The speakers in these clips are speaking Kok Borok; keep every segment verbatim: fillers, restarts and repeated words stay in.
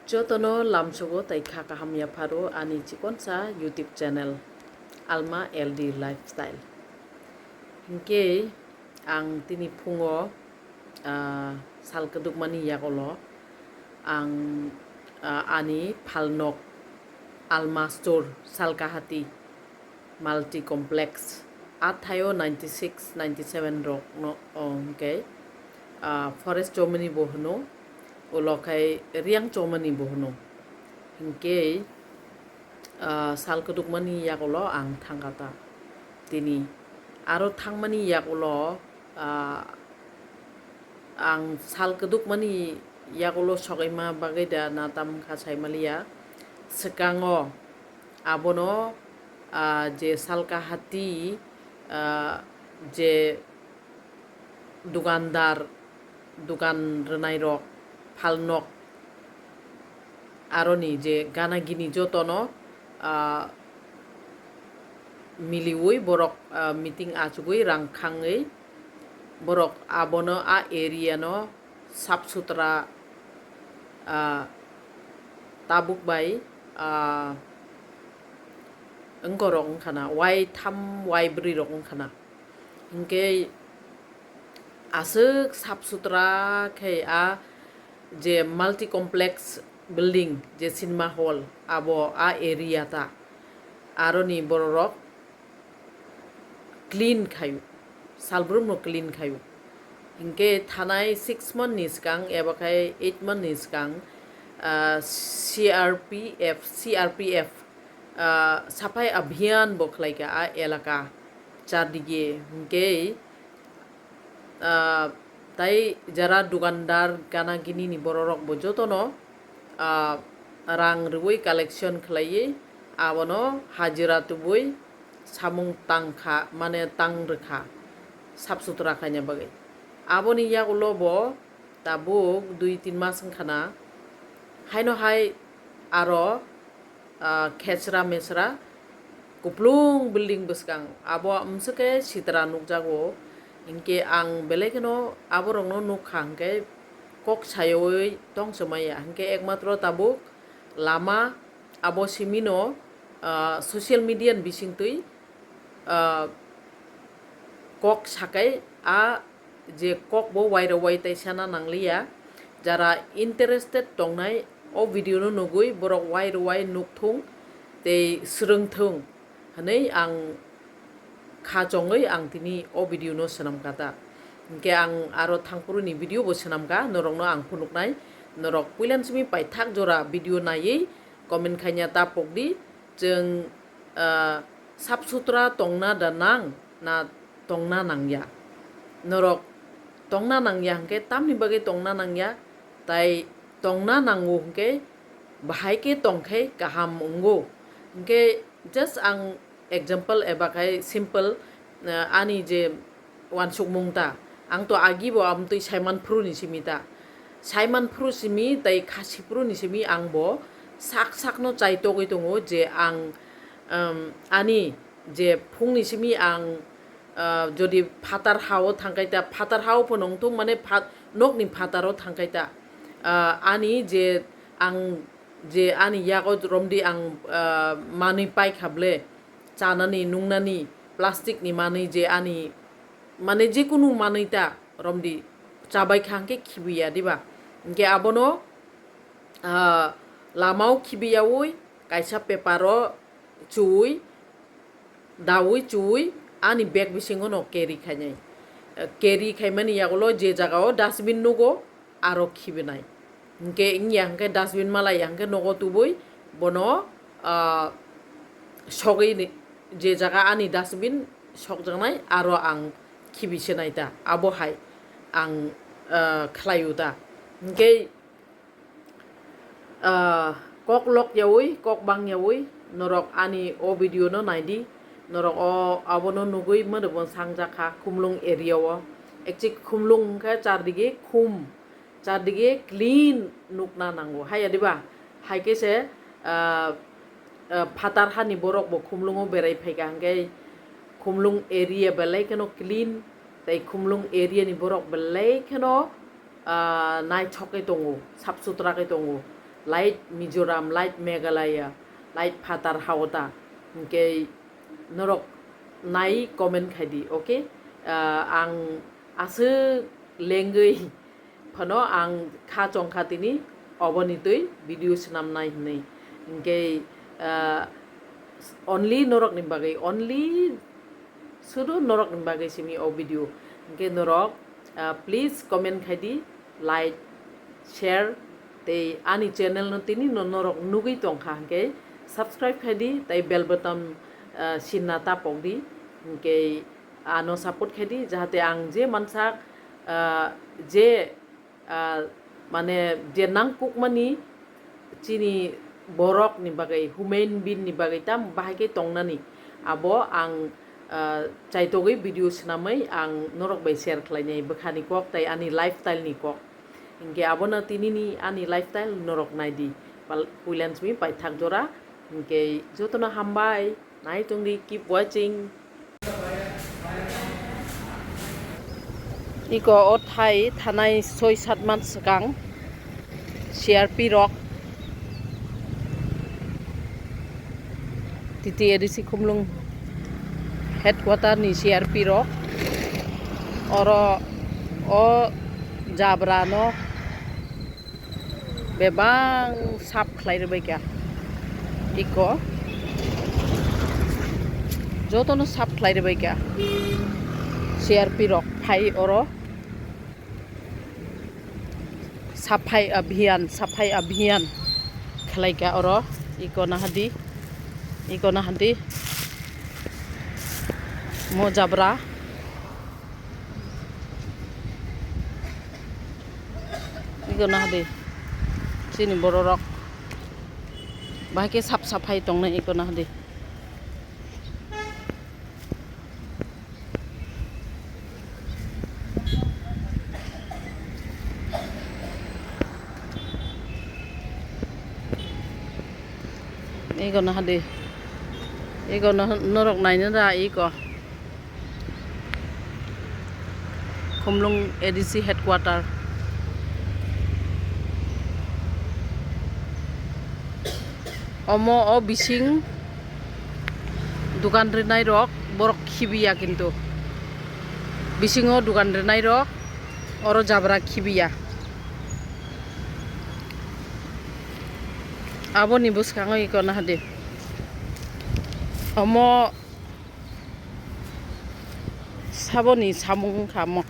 Jotono lamsogo tai kha kaham yapharo ani chikonsa YouTube channel Alma L D Lifestyle. Hinkhe ang tini phungo, ah, sal kwdwkmani yagulo ang, ah, ani phalnok Alma Store Salkahati Multi Complex, a thaio ninety six, ninety seven rok no, o, hwnkhe, ah, Forest Chomani bo hwno, ulo khai Riang Chomani bo hwno. Hinkhe, ah, sal kwdwkmani yagulo ang thangkha ta. Tini aro thangmani yagulo, ah, ang sal kwdwkmani yagulo sokaima bagwi da na tam kha saimaliya. Swkango abono, ah, je Salkahati, ah, je dukandar, dukan rwnairok, phalnok, aroni je gana gini jotono, ah, miliwi borok, ah, meeting achugwi rang khangwi borok abono a area no sap sutra, ah, tabuk bai, ah, wngkorok wngkhana, wai tham wai bwrwi rok wngkhana. Hinkhe aswk sap sutra khe a je multi complex building, je cinema hall, abo a area ta, aroni bororok clean khayu, salbrumno clean khayu. Hinkhe thanai six month ni swkang eba khai eight month ni swkang, ah, C R P F, C R P F, ah, Safai Abhiyan bo khlaikha a elaka chardige. Hinkhe, ah, tai jara dukandar gana gini ni bororok bo jotono, ah, rang rwui collection khlaiwi abono hajira tubui samung tangkha, mane tang rwkha sap sutra khaina bagwi. Aboni yagulo bo tabuk dui tin mas wngkhana, haino hai aro, ah, khesra mesra kuplung building bwskang abo amswkhe sitra nukjago. Hinkhe ang belai kheno aborokno nukha hinkhe kok sayawi tongchomaya. Hinkhe ekmatro tabuk lama abo simino, ah, social media ni bisingtwi, ah, kok sakai a je kok bo wairok wai tai sana nangliya. Jara interested tongnai o video no nugwi borok wairok wai nukthung tei swrwngthung hwnwi ang kha chongwi ang tini o video no swnamkha ta. Hinkhe ang aro thangphuru ni video bo swnamkha, norokno ang phunuknai. Norok puilan simi paithak jora video naiwi comment khaina ta pokdi. Chwng, ah, sap sutra tongna da nang na tongna nangya? Norok tongna nangya hinkhe tamni bagwi tongna nangya? Tai tongna nango hinkhe bahai khe tongkhe kaham wngo. Hinkhe just ang example eba khai simple, ah, ani je uansukmung ta. Ang to agi bo amtwi saiman phuru ni simi ta. Saiman phuru simi tai khasi phuru ni simi ang bo sak sak no chai togwi tongo je ang, um, ani je phung ni simi ang, ah, jodi phatar hao thangkai ta, phatar hao phano wngthung mane phat-, nok ni phataro thangkai ta. Ah, ani je ang je ani yago romdi ang, ah, manwi paikha ble, chanani, nungnani, plastic ni manwi je ani, mane jekunu manwi ta romdi chabai kha hwnkhe khibiya diba? Hinkhe abono, ah, lamao khibiyaui kaisa paper o chuwi, daui chuwi ani bag bisingo no carry khainai. Eh, carry khaimani yagulo je jagao dustbin nugo, aro khibinai. Hinkhe wngya hinkhe dustbin malaiya hinkhe nogo tubui bono, ah, sogwi ni, je jaga ani dustbin sokjaknai aro ang khibi se nai ta, abo hai ang, ah, khlaio ta. Hinkhe, ah, kok lok yaui, kok bang yaui, norok ani o video no naidi, norok o abono nugui mano bo sangjak kha Khumlung area o. Actually Khumlung hinkhe chardige khum, chardige clean nukna nango. Haiya diba? Hai khe se, ah, ah, phatar hani borok bo Khumlungo berai phaikha, hwnkhe Khumlung area belai kheno clean, tei Khumlung area ni borok belai kheno, ah, naithok khe tongo, sap sutra khe tongo. light Mizoram, light Meghalaya, light phatar hao ta, hinkhe norok nai comment khai di, okay? Ah, ang aswk lengwi phano ang kha chong kha tini oboni twi video swnam nai hinwi. Hinkhe, ah, only norokni bagwi, only sudu norokni bagwi simi o video. Hinkhe norok, ah, please comment khai di, like, share, tei ani channel no tini no norok nugwi tong kha hinkhe subscribe khai di, tei bell button, ah, sinna ta pok di, hinkhe ano support khai di, jahate ang je mansak, ah, je, ah, mane je nangkukmani chini borok ni bagwi, human being ni bagwi tam bahai khe tongnani, abo ang, ah, chaitogwi video swnamwi ang norok bai share khlainai bwkhani kok tei ani lifestyle ni kok. Hinkhe abono tinini ani lifestyle norok nai di. Pal-, puilansimi paithak jora. Hinkhe jotono hambai. Nai tongdi, keep watching. Iko o thai thanai soi sat man swkang C R P rok, T T A D C Khumlung headquarter ni C R P rok oro o jabra no bebak sap khlai rwbaikha. Iko jotono sap khlai rwbaikha. C R P rok phai oro saphai abhiyan, saphai abhiyan khlaikha oro. Iko nahadi, iko nahadi mo jabra. Iko nahadi, chini bororok bahai khe sap saphai tongnai, iko nahadi. Iko nahadi, iko noh-, norok naina da iko. Khumlung A D C headquarter. Omo o bising dukan rinai rok borok khibiya kintu. Bisingo dukan rinai rok oro jabra khibiya. Aboni bwskango iko nahadi. Omo Saboni samung wngkha mo.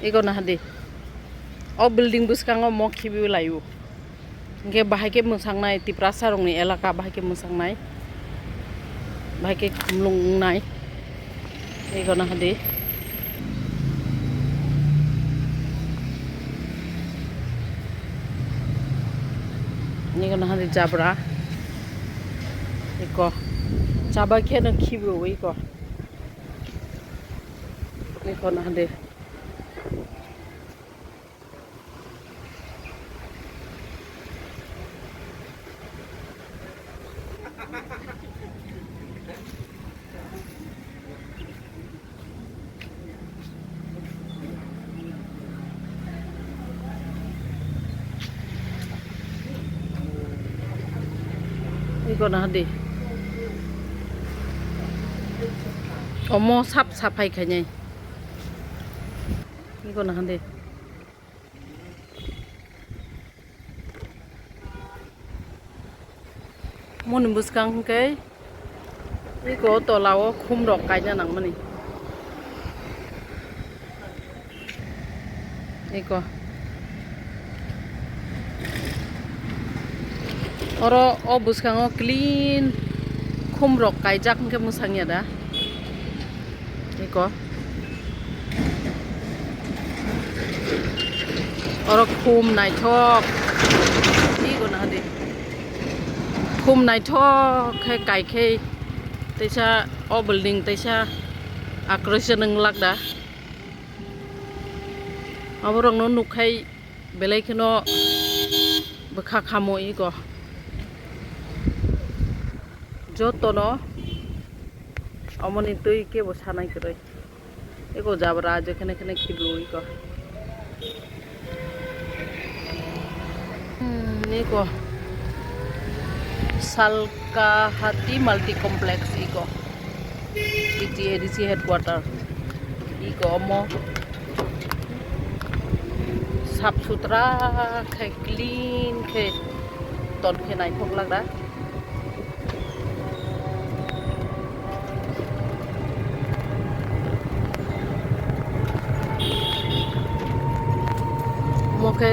Ego nahadi. O building bwskango mo khibiui laio. Hinkhe bahai khe mwsangnai Tiprasa rokni elaka bahai khe mwsangnai. Bahai khe khumlung wngnai. Ego nahadi. Ego nahadi jabra. Eko. Chaba khe no khibiui eko. Eko nahadi. Iko nahadi. Omo sap saphai khainai. Iko nahadi. Moni bwskang hwnkhe iko tola o khum rok kaina nangmani. Iko. Oro o bwskango clean khum rok kaijak hwnkhe mwsang ya da. Iko. Oro khum naithok. Iko nahadi. Khum naithok khe kaikhe teisa o building teisa akroisa nwnglak da. Aborokno nukkhai belai kheno bwkha khamo iko. Jotono omoni twi kebo sanai kwrwi. Eko jabra je khene khene khibiui ko. Hmm, Niko Salkahati Multi Complex iko. T T A D C headquarter. Iko omo sap sutra khe clean khe ton khe naithok lagra. Omo khe